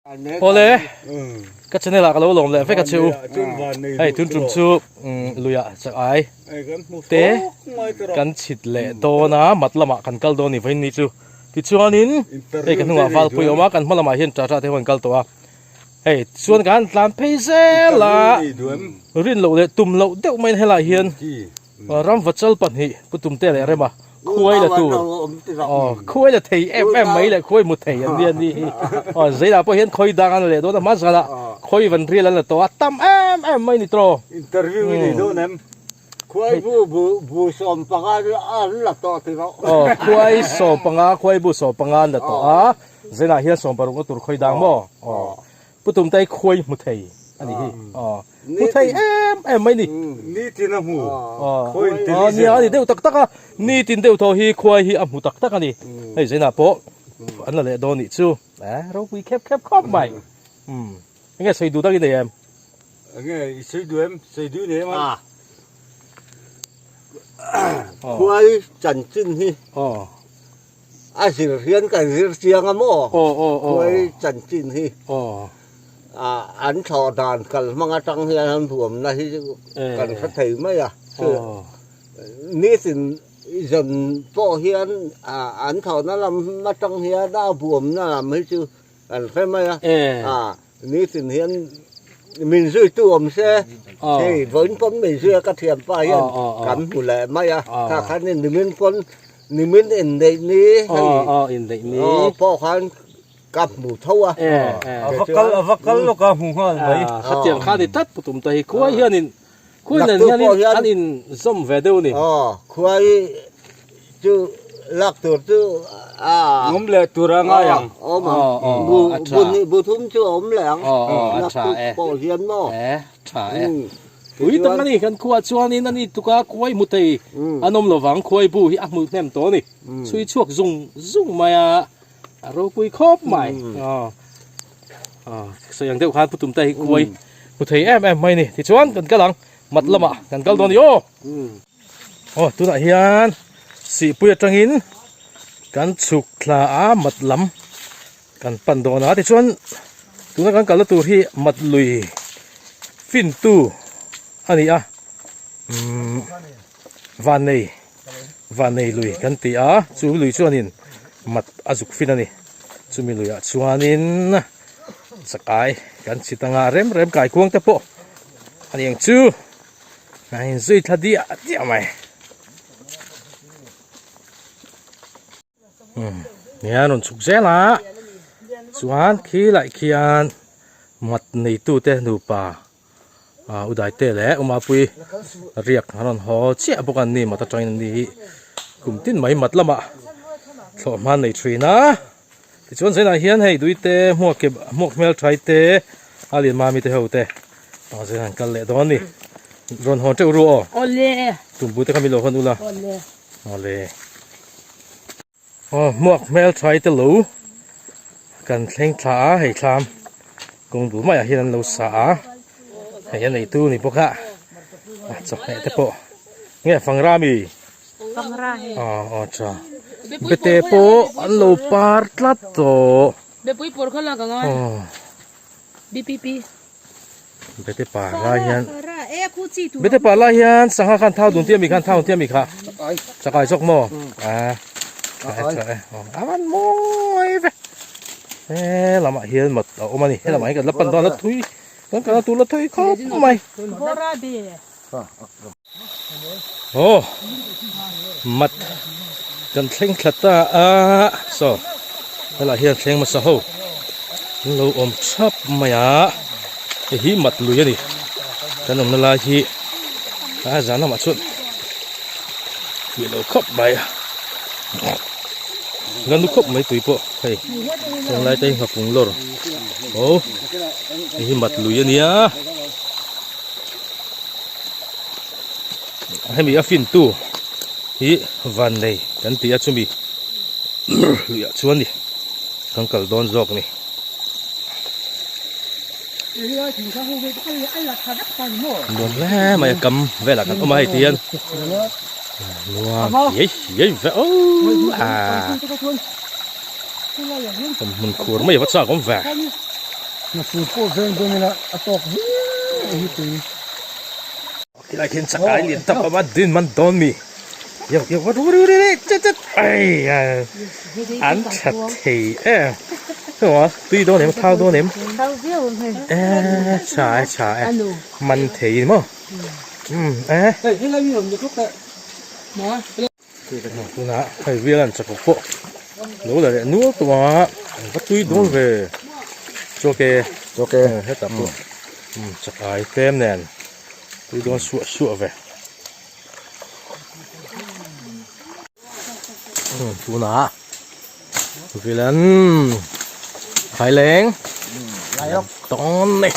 Awle, ka channel ah ka lo lawm leh vek a che u. Hei tun tum chu luiah chak ai te kan chhit leh dawn a, mat lamah kan kal dawn ni vawiin ni chu. Tichuanin hei ka hnungah valpui a awm a, kan hma lamah hian tata te ho an kal tawh a. Hei chuan kan tlan phei zel a, rin loh leh tum loh deuh maiin helaiah hian Ramva chal pahnih Pu Tumte leh Rema khuai la tur aw khuai la thei em em mai leh khuai mu thei an nia ni hi aw zeilah pawh hian khawi dang an la leh dawn a hma zanah khawi van rial an la tawh a tam em em mai ni tawh. Interview i nei dawn em? Khuai bu bu bu 15 an la tawh ti rawh. Aw khuai 15 khuai bu 15 an la tawh a zeinah hian 60 na tur khawi dang maw aw Pu Tumte khuai hmu thei a nih hi aw. Hmu thei em em mai ni. Nitin a hmu. Khuai intelligent. Nia a ni deuh tak tak a. Nitin deuh thaw hi khuai hi a hmu tak tak a ni. Hei Zainah pawh an la leh dawn nih chu. Eh ropui khep khep khawp mai. Umm enge sawi duh tak i nei em? Enge i sawi duh em? Sawi duh i nei em a? Khuai chanchin hi a zir hian kan zir chiang a maw? Khuai chanchin hi. An thlawh dan kal hmang atang hian an huamna hi kan hre thei mai a. Nitin zawn pawh hian an thlawhna lam atang hian a huamna lam hi chu kan hre mai a. Nitin hian min zuitu awm se, hei vawiin pawn min zui a ka thianpa hian kan hmu leh mai a. Kha khan nimin pawn nimin inneih ni hei pawh khan Ka hmu tho a. A va kal a va kal lawk a hmu nghal mai. Khatiang kha ni tlat pu tum ta hi khuai hianin khuai nen hianin an in zawm ve deuh ni. Aw khuai chu lak tur chu a. Awm leh tur a ngai ang. Awm ang. Bu bu hnih bu thum chu a awm leh ang. Naktuk pawh hian maw. E tha e. Tui tak a ni kan khuaah chuanin ani tluka khuai hmu thei an awm lovang khuai bu hi a hmu hnem tawh a ni. Chhui chhuak zung zung mai a. A ropui khawp mai. Sawi ang deuh khan Pu Tumte hi khuai hmu thei em em mai a ni. Tichuan kan kal ang mat lamah kan kal dawn a ni aw. Aw tunah hian Sihpui atangin kan chhuk thla a mat lam kan pan dawn a. Tichuan tuna kan kalna tur hi mat lui fintu a ni a. Umm Vannei Vannei lui kan ti a chu lui chuanin mat a zuk fin a ni chumi luiah chuanin chakai kan chhit anga rem rem kai kuang te pawh a ni ang chu a inzui thla diah diah mai. Nia rawn chhuk zel a chuan khi laih khian mat neitute nupa ah Udaite leh Umapui riak an rawn haw chiah bawk an ni mat atangin an ni hi kum tin mai mat lamah thlawh hma an nei thin a tichuan zainah hian hei duite hmuak ke hmuak hmel thai te a lian mami te ho te ah zainah an kal leh dawn a ni rawn hawn teuh ru aw tumbu te kha min lo hawn ula. Awle. Aw hmuak hmel thaite lo kan thleng thla a hei thlam kawng bul maiah hian an lo sa a hei a neitu ni bawk a a chawhmeh te pawh nge fangra mi Fangra he. Aw aw tha bete pawh an lo par tlat tawh. Bepui pawr kha lak angai. BPP. Bete par lai hian Bete par lai hian sangha khan thau dun tia mi khan thau tia mi kha chakai zawk maw a tha e tha e a van mawi ve he lamah hian mat a awm a ni he lamah hian kan la pan dawn a thui kan kalna tur la thui khawp mai aw mat kan thleng thla ta a saw helaiah hian thleng hmasa ho an lo awm thap mai a hei hi mat lui a ni kan awmna lai hi a zan lamah chuan tih loh khawp mai a la nu khawp mai tui pawh hei tunlai te hi nghapung lawr aw hei hi mat lui a nia. Hemi a fin tu hi vannei kan ti a chumi luiah chuan ni kan kal dawn zawk ni. Nuam hle mai a kam velah kan awm a hei ti hian nuam hiai hiai ve aw a awm hmun khur mai a va chak awm ve. Hnafur pawh veng dawn ila a tawk viau hi tui. Tilai khian chakai lian tak awm a din man dawn mi. Yo yo ru ru ru ru chet chet ai an tha thei em. Heng a tui dawn em thau dawn em. Thau viau ang hei. E tha e tha e man thei maw. Um e. Hei helai mi awm ni khawp teh. Ma. Tunah hei bial an chakawk pawh lo la leh nual tawh a an va tui dawn ve chawke chawke hetah pawh chakai tlem nen tui dawn suah suah ve tunah vilan phaileng tawn ni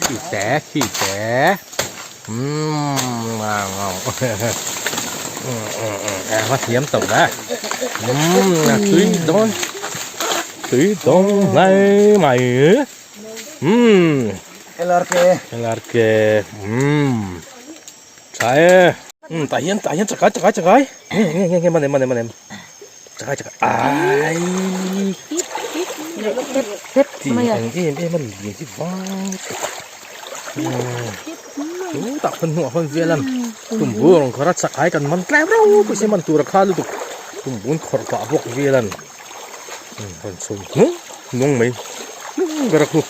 khi te khi te umm a thiam tawh la umm a tui dawn tui dawn mai mai umm LRK LRK umm tha e umm tah hian tah hian chakai chakai chakai nge nge nge nge man em man em man em chakai chakai ai ti ang em em a lian hi vang Chu tak hun hnuah hawn vel ang tumbu a rawn khawrh a chakai kan man tlem reuh pawh se man tur a kha lutuk tumbun khawrh pah bawk vel ang rawn chhum hnung hnung mai hnung ber a khu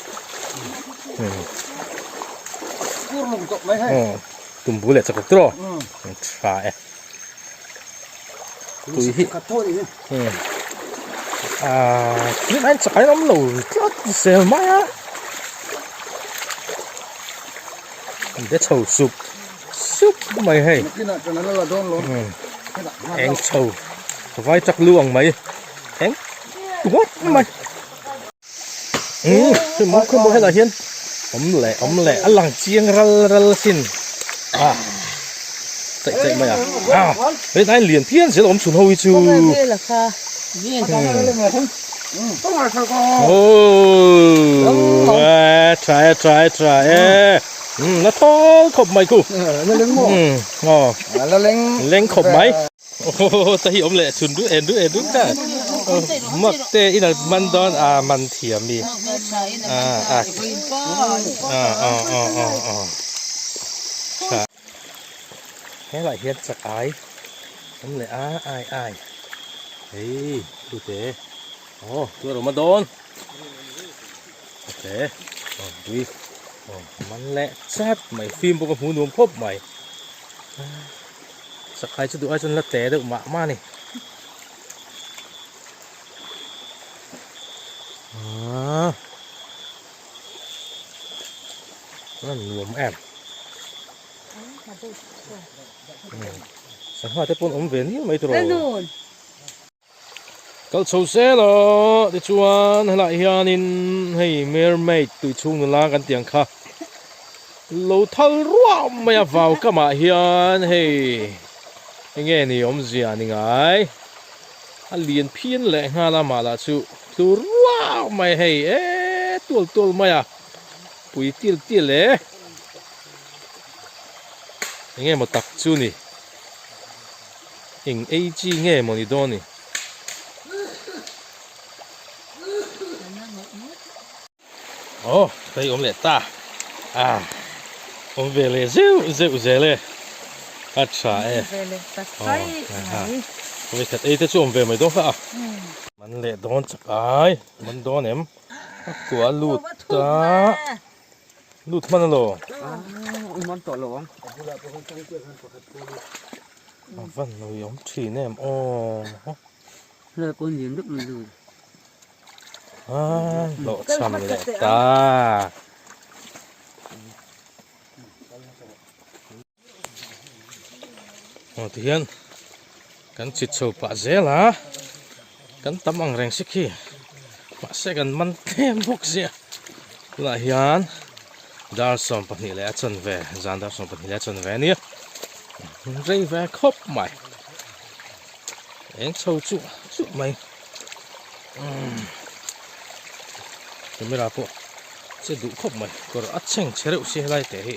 tumbu leh chakawk tiraw tha e tui hi ah tunah hian chakai an awm lo tlat zel mai a be chho sup sup mai hei eng chho vai tak lu ang mai eng tuat mai umm khawmaw khawmaw helaiah hian awm leh awm leh a lang chiang ral ral asin a chaih chaih mai a a hei hnai lian phian zel awm chhun ho hi chu aww e tha e tha e tha e umm la thawl khawp mai khu umm aw leng khawp mai. Aw ta hi awm leh chhun duh en duh en duh ta mak te in a man dawn a man thiam mi a a a a a a a tha helai hian chak ai awm leh a ai ai hei tute aw tu a rawm a dawn ok aw tui aw man leh chat mai fim bawk a hmuh nuam khawp mai. Sakhai chu duh ai chuan la te deuh mah mah a ni. Aaa a nuam em. Sangha te pawh an awm ve nial mai tawh rawh. Kal chho zel a tichuan helaiah hianin hei mermaid tui chhung nula kan tih ang kha lo thal ruah mai a vau kamah hian hei enge ni awmzia ni ngai a lian phian leh nghal a mah lah chu tlu ruah mai hei e tual tual mai a pui til til e enge maw tak chu ni. Eng ei chi nge maw ni dawn ni? Aw, ka awm leh ta. Ah, awm ve leh zeuh zeuh zel e. A tha e. Aw, aha. Vawikhat ei te chu awm ve mai dawn kha a. Man leh dawn chak ai, man dawn em? A kua lut ta. Lut hman alo. Man tawh lo ang. A van nawi awm thin em aw. Hlai pawn lian deuh mai lut. A hlawh cham leh ta. Aw tihian kan chit chho pah zel a kan tam ang reng si khi mahse kan man tlem bawk sia tunah hian dar 12 leh a chanve zan dar 12 leh a chanve a nia rei ve khawp mai eng chho chu chu mai umm camera pawh che duh khawp mai kawr a chheng chhe reuh si helai te hi.